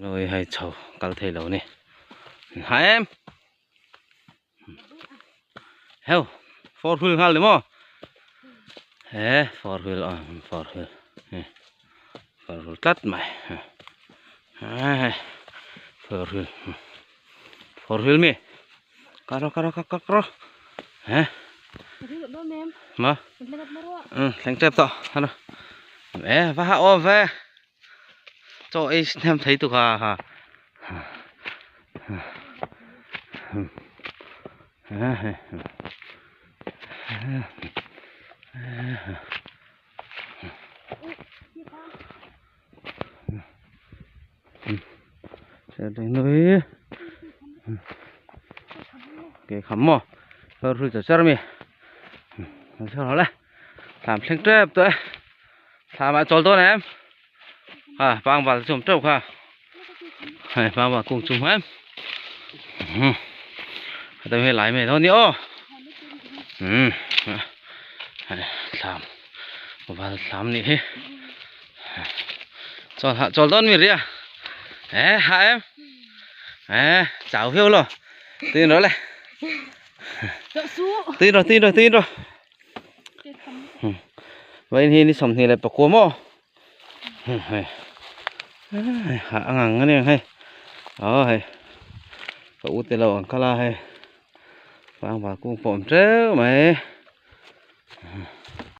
Noi hei chho kal thei lo ni ha em heo four wheel nghal ni maw he four wheel a four wheel four wheel tlat mai he four wheel four wheel mi karo karo karo karo he ma thleng tep tawh e va ha awm ve. Chaw ei hnem thei tuk a ha ke kham maw hur hrui char char a mi thlam thleng tep tawh e thlam ah chawl dawn em ha pangbal chu awm teuh kha hei pangbal kung chu hmuh em heta hi lai mai dawn ni aw umm thlam val thlam nih hi chawl hah chawl dawn mi ria e hah em e chau viau lo tin rawh le tin rawh tin rawh tin rawh. Vawiin hi ni 29 maw hei hah a ngang a nia hei aw hei ka u te lo ang kal a hei pangpar kung pawh a awm teuh mai.